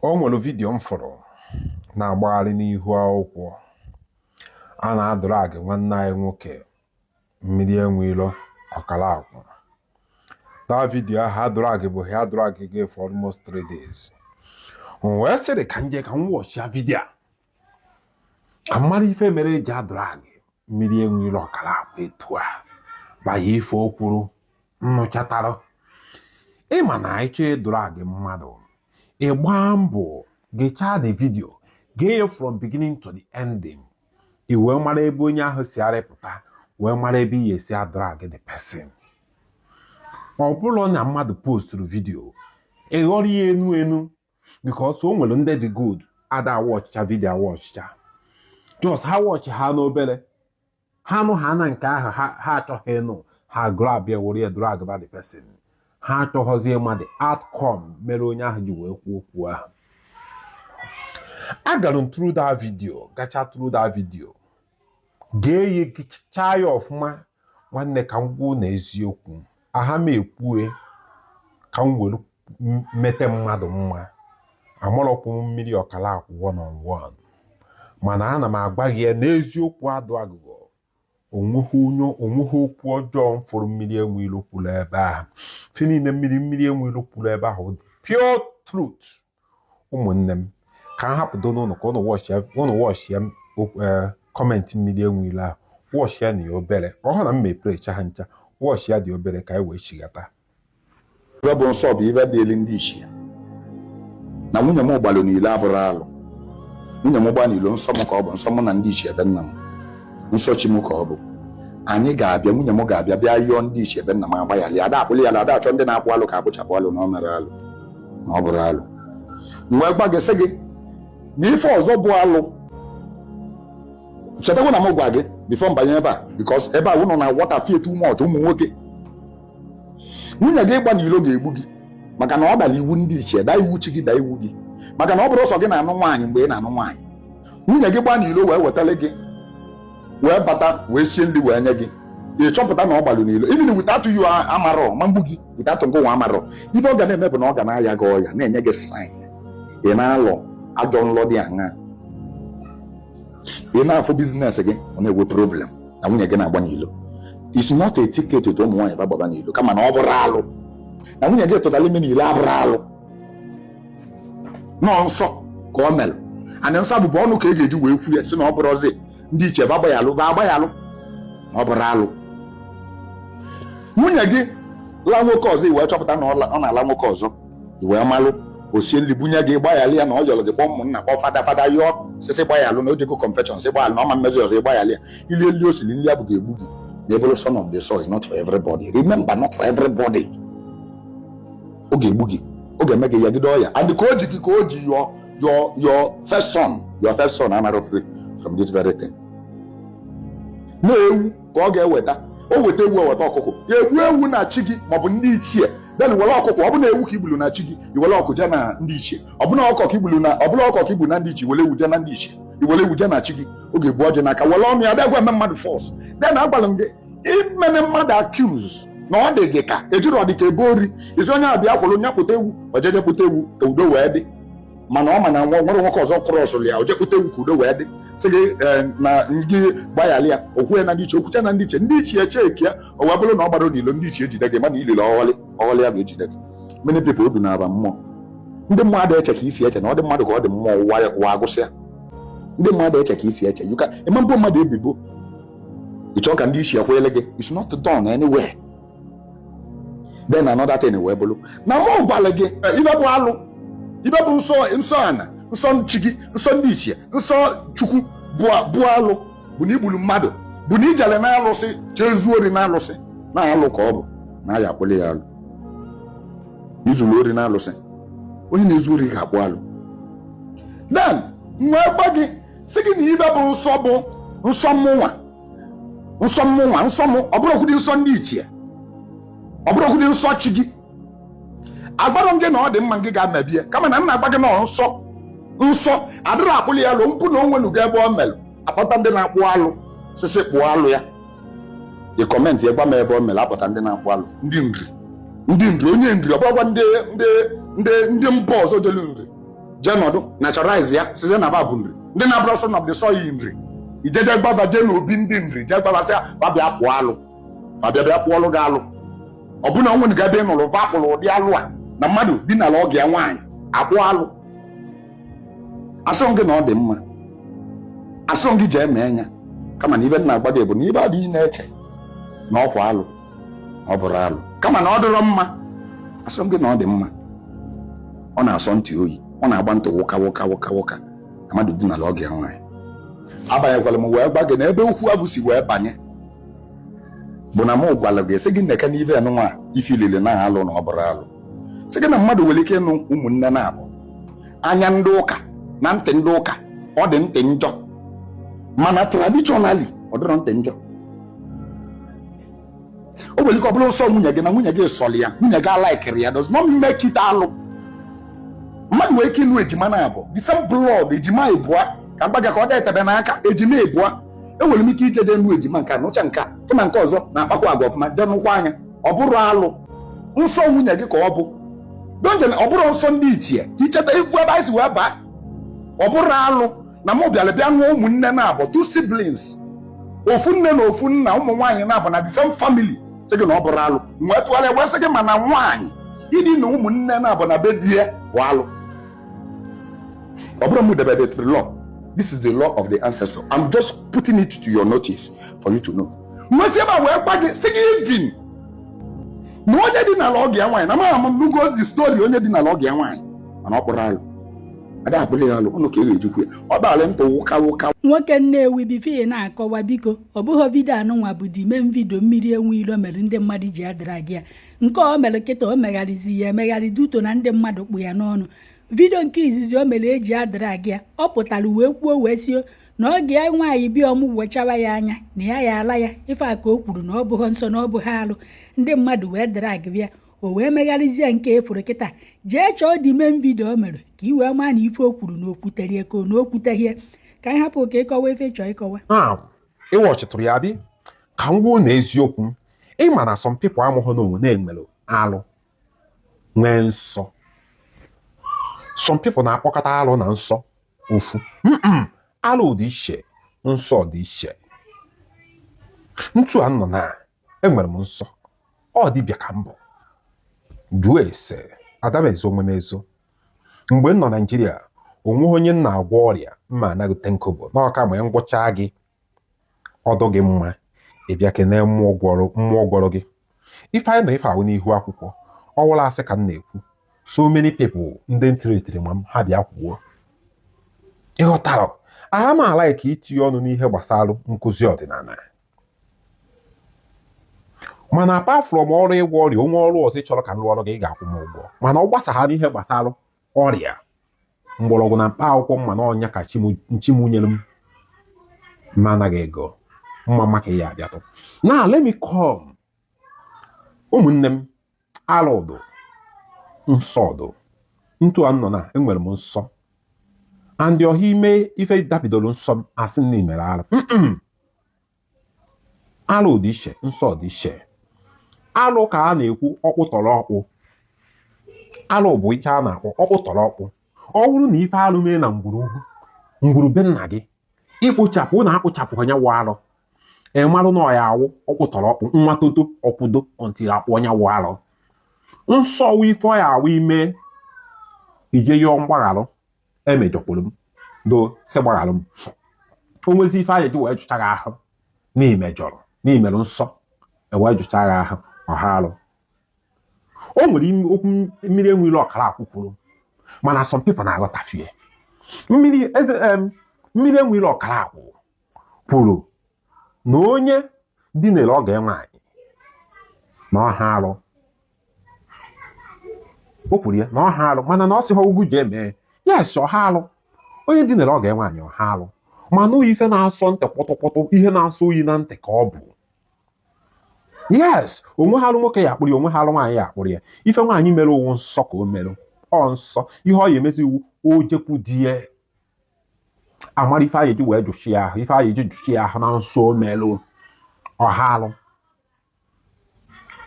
O nwere video m fụrụ na-agbagharị n'ihu akwụkwọ a na-adrag nwanne anyị nwoke Mmiri Enweilo ọkara akwụ. That video ahụ adrag bụ ha adrag gị for almost 3 days. M wee sịrị ka m jee ka m watchịa video a ka m mara ife mere eji adrag Mmiri Enweilo ọkara akwụ etu a banye ife o kwuru nnụchatara. Ịma na anyị chọọ ịdrag mmadụ, ị gbaa mbọ gechaa the video, gee ya from beginning to the ending, i wee mara ebe onye ahụ si arịpụta, wee mara ebe ị esi adrag the person. Ọ bụrụ na mmadụ posturu video, ị ghọrọ ya enu enu, because o nwere ndị dị good ada awatchịcha video, awatchịcha just ha watch ha n'obere, ha nụ ha na nke ahụ ha achọghị ịnụ, ha grab ya were ya drag ba the person. Ha achọghọzi ịma the outcome mere onye ahụ ji wee kwuo okwu ahụ. Agara m through that video, gacha through that video, gee ya, gechaa ya ọfụma. Nwanne, ka m gwuo na eziokwu aha m ekwue ka m were mete mmadụ mma. Amarọkwu m Mmiri ọkara akwụ one on one, mana ana m agwa gị ya n'eziokwu, adụ agụgọ onweghị onye, onweghị okwu ọjọọ m fụrụ Mmiri Enweilo kwuru ebe ahụ. Ife niile Mmiri Enweilo kwuru ebe ahụ pure truth. Ụmụnne m, ka m hapụdo n'ụlọ ka ụnụ watchịa comment Mmiri Enweilo ahụ. Watchịa na ya obere ọ hụ na m mepere ha ncha. Watchịa dị obere ka anyị wee chighata. Ife bụ nsọ bụ ife dịịrị ndị ichie na nwunye m gbalụ n'ilo abụrụ alụ. Nwunye m gba n'ilo, nsọ m ka ọ bụ, nsọ mụ na ndị ichie ebe nna m, nsọ chi m ka ọ bụ. Anyị ga-abịa, nwunye m ga-abịa bịa yọọ ndị ichie ebe nna m agbaghara ya. Ada akpụli ya, ada achọ ndị na-akpụ alụ ka akpụchapụ alụ na ọ mere alụ na ọ bụrụ alụ. M wee gwa gị, sị gị na ife ọzọ bụ alụ. Chetakwa na m gwa gị before mbanye ebe a, because ebe a ụnọ na water fear too much. Ụmụ nwoke, nwunye gị ịgba n'ilo ga-egbu gị, maka na ọ dara iwu ndị ichie, daa iwu chi gị, daa iwu gị, maka na ọ bụrụ sọ gị na-anụ nwaanyị. Mgbe ị na-anụ nwaanyị, nwunye gị gbaa n'ilo wee wetara gị, wee bata, wee sie nri wee nye gị, ị chọpụta na ọ gbalụ n'ilo, even without you amarọ ma mgbu gị, without ngụ nwa amarọ, ife ọ ga na-eme bụ na ọ ga na-aya gị ọya, na-enye gị sign. Ị na-alọ ajọ nlọ dị aṅa, ị na-afụ business gị ọ na-enwe problem na nwunye gị na-agba n'ilo. It's not a ticket to ụmụ nwaanyị gbaba n'ilo, kama na ọ bụrụ alụ na nwunye gị tụtara ime n'ilo abụrụ alụ nọ nsọ ka ọ melụ. And nsọ bụ ọnụ ka e ga-eji wee kwu ya, si na ọ bụrụzi ndị iche ba agbayalụ ba agbayalụ na ọ bụrụ alụ. Nwunye gị laa nwoke ọzọ, i wee chọpụta na ọ na-ala nwoke ọzọ, i wee malụ, o sie nri bunye gị, gbaghara ya na ọ yọrọ gị, kpọọ ụmụnna, kpọọ fada, fada yọọ sịsị gbaghalụ na o jego confession, sị gbaghalụ na ọma mmezi ọzọ, ịgbaghalị ya, ilie nri o siri, nri abụ ga-egbu gị na ebụrụ son of the soil. Not for everybody, remember, not for everybody. Ọ ga-egbu gị, ọ ga-eme gị yagide ọya. And ka o ji gị, ka o ji your first son, your first son anara free from this very thing. Na-ewu ka ọ ga-eweta, o weta ewu, eweta ọkụkọ, egbu ewu na chi gị maọbụ ndị ichie, then were ọkụkọ. Ọ bụ na ewu ka igbulu na chi gị, i were ọkụ jee na ndị ichie. Ọ bụ na ọkọ ka igbulu na, ọ bụla ọkọ ka igbulu na ndị ichie, were ewu jee na ndị ichie, i were ewu jee na chi gị. Ọ ga-ebu ọjị n'aka, were ọnụ ya bịa gwa eme mmadụ force. Then agwara m gị, imene mmadụ accuse na ọ dị gị ka ejiri ọ dị ka ebe ori isi onye abịa kwụrụ nya kpụta ewu, ojeje kpụta ewu ka udo wee dị, mana ọ ma na nwa nwere nwoke ọzọ krọsụrụ ya, oje kpụta ewu ka udo wee dị, sị gị na gị gbaghara ya, okwue na ndị ichie, okwucha na ndị ichie, ndị ichie cheki ya, o wee bụrụ na ọ gbara n'ilo, ndị ichie ejide gị, mana ilili ọghọlị ọghọlị ya ga-ejide gị. Many people obi na-aba mmụọ, ndị mmadụ eche ka isi eche na ọ dị mmadụ ka ọ dị mmụọ. Ụwa ụwa agụsịa, ndị mmadụ eche ka isi eche. You can ịma mbụ mmadụ ebibo, ị chọọ ka ndị ichie kwele gị. It's not done anywhere. Then another thing wee bụrụ na mụ gwara gị, ibe bụ alụ, ibe bụ nsọ, nsọ ana, nsọ chi gị, nsọ ndị ichie, nsọ Chukwu bụ alụ, bụ na igburu mmadụ, bụ na ijele na alụsị jee zuo ori na alụsị, na alụ ka ọ bụ na aya akpụli ya alụ. Izuru ori na alụsị, onye na-ezu ori ga-akpụ alụ. Then nwee gwa gị, sị gị na ibe bụ nsọ bụ nsọ mụnwa, nsọ mụnwa, nsọ mụ. Ọ bụrụkwụdị nsọ ndị ichie, ọ bụrụkwụdị nsọ chi gị. Agbarọ m gị na ọ dị mma gị ga-emebie, kama na m na-agba gị na nsọ nsọ adịrọ akpụli ya alụ mpụ na onwenugo ebe ọ melụ, akpọta ndị na-akpụ alụ, sịsị kpụọ alụ ya. Ị comment ya, gwa m ebe ọ mere, akpọta ndị na-akpụ alụ, ndị Nri, ndị Nri, onye Nri, ọ bụrụkwa ndị mba ọzọ jelu Nri. Jee nọdụ naturalize ya size na ba bụ Nri, ndị na-abụrụ son of the soil Nri. Ijeje gbaba jee n'obi ndị Nri, jee gbabasị ya, babịa pụọ alụ, babịa bịa pụọlụ gị alụ. Ọ bụ na onwe ga ebe ị nụrụ va kpụrụ ụdị alụ a na mmadụ dinala ọgọ ya nwaanyị akpụ alụ. Asịrọ gị na ọ dị mma, asịrọ gị jee mee ya, kama na ibe m na-agba gị bụ na ibe adịghị na-eche na ọkwa alụ, ọ bụrụ alụ, kama na ọ dịrọ mma. Asịrọ gị na ọ dị mma. Ọ na-asọ ntị oyi, ọ na-agba ntị wụka wụka wụka wụka na mmadụ dinala ọgọ ya nwaanyị. Abanyekwala m wee gwa gị na ebe okwu ahụ si wee banye bụ na mụ gwara gị, sị gị nneke n'ive nwa ifilili na alụ na ọ bụrụ alụ, sị gị na mmadụ nwere ike ịnụ ụmụnne na-abụ. Anya ndị ụka na ntị ndị ụka, ọ dị ntị njọ, mana traditionally ọ dịrọ ntị njọ. O nwere ike ọ bụrụ nsọ nwunye gị na nwunye gị sọrọ ya, nwunye gị alaikiri ya, does not make it alụ. Mmadụ nwere ike ịnụ ejima na abụ, the same blood, ejima ịbụa ka mgbaga ka ọ dị etebe n'aka. Ejima ịbụa, enwere m ike ijeje nụ ejima nke a, nụcha nke a, fụ na nke ọzọ na-akpakwa agwa ọfụma, jee nụkwa anya. Ọ bụrụ alụ, nsọ nwunye gị ka ọ bụ. Donjele, ọ bụrụ nsọ ndị ichie ka icheta ifu ebe anyị si wee baa. Ọ bụrụ alụ na mụ bịara bịa nụọ ụmụnne na-abụ, two siblings, ofu nne na ofu nna, ụmụ nwaanyị na-abụ na the same family, sị gị na ọ bụrụ alụ. Wee tụgharịa wee sị gị, mana nwaanyị ịdị na ụmụnne na-abụ na be di ya bụ alụ. Ọ bụrụ m debe the law, this is the law of the ancestor. I'm just putting it to your notice for you to know. Nwesị ebe a wee gwa gị, sị gị even na onye dị n'ala ọgọ ya nwaanyị na mara m nugo the story, onye dị n'ala ọgọ ya nwaanyị, mana ọ kpụrụ alụ, ada akpụrụ ya alụ ụnụ ka e ga-ejikwu ya. Ọ baala ntụ wụka wụka. Nwoke Nnewi, before ị na-akọwa, biko, ọ bụghị video anụnwa bụ the main video Mmiri Enwe Ilo mere ndị mmadụ ji adara gị ya. Nke o mere kịta, o megharịzi ya emegharị duto na ndị mmadụ kpụ ya n'ọnụ. Video nke izizi o mere eji adara gị ya, ọ pụtara wee kwuo wee sio na ọ ga nwaanyị bịa ọmụgwọ chawa ya anya na ya ya ala ya. Ife a ka o kwuru na ọ bụghị nsọ, na ọ bụghị alụ. Ndị mmadụ wee drag bịa, o wee megharịzie nke efuru kịta. Jee chọọ the main video o mere ka ị wee maa na ife o kwuru na o kwutere ka na o kwuteghie. Ka anyị hapụ ka ịkọwa ife chọọ ịkọwa. Now, ịwọchịtụrụ ya bi ka m gwuo na eziokwu, ịma na some people amụghị n'onwe na-enwere alụ nwee nsọ. Some people na-akpọkọta alụ na nsọ ofu. Alụ dị iche, nsọ dị iche. Ntu a nọ na enwere m nsọ, ọ dibịa ka m bụ. Jụọ ese ada m ezo onwe m ezo. Mgbe m nọ Naijiria, onweghị onye m na-agwọ ọrịa mma anaghị tenkobo n'ọka ma ngwụcha gị ọdụ gị mma. Ị bịa kene mmụọ gwọrọ, mmụọ gwọrọ gị. Ife anyị nọ ife ahụ n'ihu akwụkwọ ọwụla asị ka m na-ekwu. So many people ndị ntịrịtịrị ma m ha bịa kwuo. Ịghọtara agha m ala ka itinye ọnụ n'ihe gbasara nkụzi ọdịnala, mana apart from ọrụ ịgwọ ọrịa, onwe ọrụ ọzọ ị chọrọ ka m rụọ ọrụ gị, ị ga-akwụ m ụgwọ. Mana ọ gbasagha n'ihe gbasara ọrịa mgbọrọgwụ na mkpa akwụkwọ, mma na ọnya ka nchi m nyere m mma anaghị ego mma maka ya abịatụ. Now let me come. Ụmụnne m, alụdụ nsọ dụ ntu a m nọ na enwere m nsọ and ọha ime ife dabidoro nsọ m, asị m na imere alụ. Alụ dị iche, nsọ dị iche. Alụ ka a na-ekwu ọkpụ tọrọ ọkpụ. Alụ bụ ihe a na-akpọ ọkpụ tọrọ ọkpụ. Ọ bụrụ na ife alụ mee na ngwurugwu ngwurube nna gị, ikpochapụ na akpụchapụ onye wụ alụ, ị marụ na ọ ya awụ ọkpụ tọrọ ọkpụ nwa toto ọkwụdo until akpụ onye wụ alụ. Nsọ wụ ife ọ ya awụ ime ije yọọ mgbagharụ, emejọkwuru m, do sị gbagharụ m. O nwezi ife a ga-eji wee jụcha gị ahụ na imejọrọ na imerụ nsọ, ewee jụcha gị ahụ ọha alụ. O nwere okwu Mmiri Enwere Ọkara akwụ kwuru, mana some people na-aghọtafie. Mmiri eze Mmiri Enwere Ọkara akwụ kwuru na onye dinere ọga nwaanyị na ọha alụ. O kwuru ya na ọha alụ, mana na ọ sị ha ugwu jee mee. Yes, ọha alụ. Onye dinere ọga nwaanyị, ọha alụ, mana ife na-asọ ntị kpọtụkpọtụ, ihe na-asọ oyi na ntị ka ọ bụ. Yes, onwe ha alụ nwoke ya akpụrụ ya, onwe ha alụ nwaanyị ya akpụrụ ya. Ife nwaanyị mere owu nsọ ka o mere ọ nsọ. Ihe ọ ya emezi iwu o jekwu di ya, amara ife a eji wee jụchi ya ahụ, ife a eji jụchi ya ahụ na nsọ o merụ ọha alụ,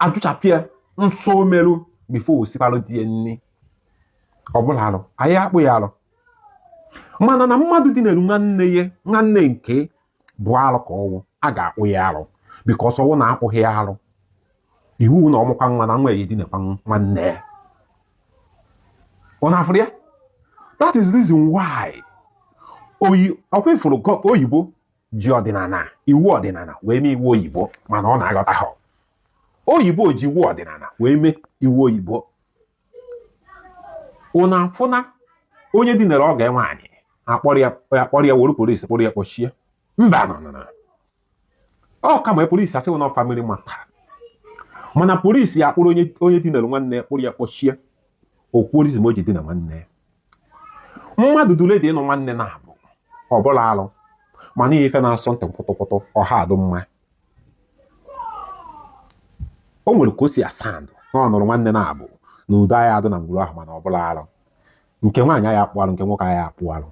ajụchapụ ya nsọ o merụ before o sikwalụ di ya nni. Ọ bụla alụ, anyị akpụ ya alụ. Mana na mmadụ dinere nwanne ya, nwanne nke bụ alụ ka ọwụ, a ga-akpụ ya alụ, because ọwụ na-akpụghị ya alụ, iwu na ọmụkwa nwa na nwa ya edinekwa nwanne ya. Ọ na-afụrụ ya? That is reason why oyi ọkwa ifuru oyibo ji ọdịnala, iwu ọdịnala wee mee iwu oyibo, mana ọ na-aghọta ha. Oyibo ji iwu ọdịnala wee mee iwu oyibo. Ụna afụna onye dinere ọga nwaanyị, akpọrọ ya, akpọrọ ya, were polisi kpọrọ ya kpọchie? Mba, nọ nọ ọ kama polisi asị na family matter, mana polisi ya akpụrụ onye dinere nwanne ya, kpụrụ ya kpọchie, okwuorizm o ji dina nwanne ya. Mmadụ dule dị ịnụ nwanne na-abụ ọbụla alụ, mana ife na-asọ ntị kwụtụkwụtụ ọha adụ mma. O nwere ka o si asandụ na ọ nụrụ nwanne na-abụ na udo agha adụ na ngwuru ahụ, mana ọbụla alụ. Nke nwaanyị agha akpụ alụ, nke nwoke agha akpụ alụ.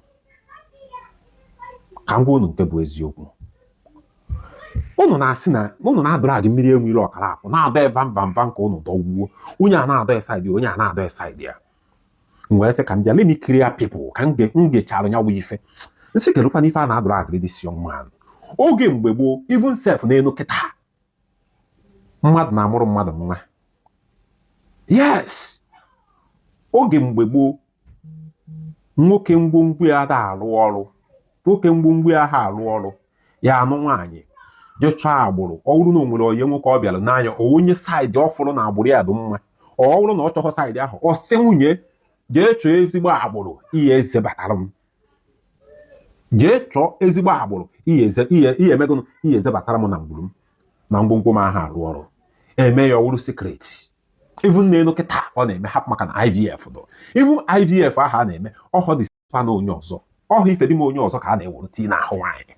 Ka m gwa unu nke bụ eziokwu. Unu na-asị na unu na-adọrọ agị Mmiri Enwe Ilo ọkara akwụ na-adọ eva mva mva nke unu dọwuo onye a na-adọ side, onye a na-adọ side ya. M wee sị ka m bịa, let me clear people, ka m gechara ya bụ ife nsị kelụkwa n'ife a na-adọrọ agịrị this young man. Oge mgbe gboo, even sef n'elu kịta, mmadụ na-amụrụ mmadụ nwa. Yes, oge mgbe gboo, nwoke ngwongwo ya ada arụ ọrụ, nwoke ngwongwo ya ha arụ ọrụ ya anụ nwaanyị, jee chọọ agbụrụ. Ọ bụrụ na o nwere onye nwoke ọ bịara n'anya, onye side ọ fụrụ na agbụrụ ya dị mma, ọ bụrụ na ọ chọghọ side ahụ, ọ sị nwunye, jee chọọ ezigbo agbụrụ ihe eze batara m, jee chọọ ezigbo agbụrụ ihe eze, ihe emegụnụ, ihe eze batara m na ngwuru m na ngwongwo m ahụ arụ ọrụ. Eme ya ọwụrụ secret. Even n'elu kịta ọ na-eme, hapụ maka na IVF dọ. Even IVF ahụ a na-eme, ọhọ dị na onye ọzọ, ọhọ ife dị m onye ọzọ ka a na-ewere tii n'ahụ nwaanyị,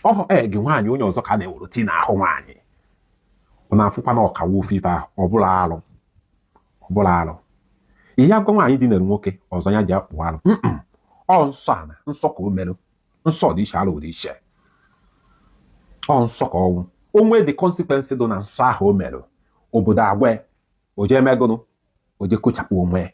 ọhọ egg nwaanyị onye ọzọ ka a na-ewere tii n'ahụ nwaanyị. Ọ na-afụkwa na ọkawa ofe ife ahụ ọbụla alụ, ọbụla alụ. Ihe agwa nwaanyị dinere nwoke ọzọ ya ji akpụ alụ, ọ nsọ ana nsọ ka o merụ. Nsọ dị iche, alụ dị iche. Ọ nsọ ka ọnwụ onwe the consequence dị na nsọ ahụ o merụ. Obodo agwa o jee megụnụ, o jee kochapụ onwe.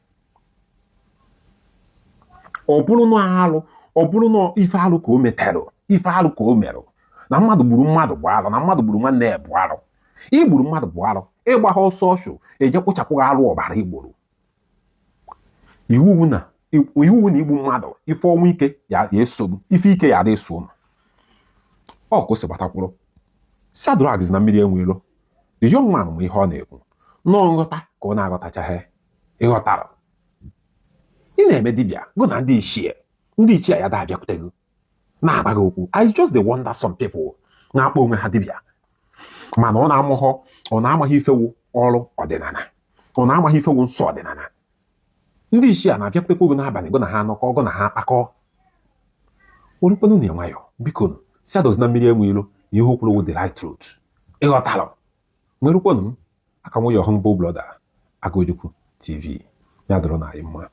Ọ bụrụ na alụ, ọ bụrụ na ife alụ ka o meterụ, ife alụ ka o merụ, na mmadụ gburu mmadụ bụ alụ, na mmadụ gburu nwanne ya bụ alụ, igburu mmadụ bụ alụ, ịgba ha ọsọ ọchụ eje kpụchapụ ha alụ ọbara igburu. Iwu na igbu mmadụ, ife ọnwụ ike ya esogbu, ife ike ya ada eso ụnụ. Ọ ka o si gbatakwuru sadrags na Mmiri Enwe Ilo. The young man ma ihe ọ na-ekwu nọọ nghọta ka ọ na-aghọtachaghị. Ịghọtara ị na-eme dibịa gụ na ndị ichie, ndị ichie ya da abịakwute gị na-agba gị okwu. I just dey wonder, some people na-akpọ onwe ha dibịa, mana ọ na-amụghọ, ọ na-amaghị ifewu ọrụ ọdịnala, ọ na-amaghị ifewu nsọ ọdịnala. Ndị ichie a na-abịakwutekwa gị n'abalị, gụ na ha anọkọ, gụ na ha akpakọ. Werekwanụ na nwayọ, biko. Si na Mmiri Enwe Ilo na ihe okwuru wụ the right truth. Ịghọtara? Nwerekwanụ m aka nwayọ. Humble brother, Agụojukwu TV. Ya dọrọ na anyị mma.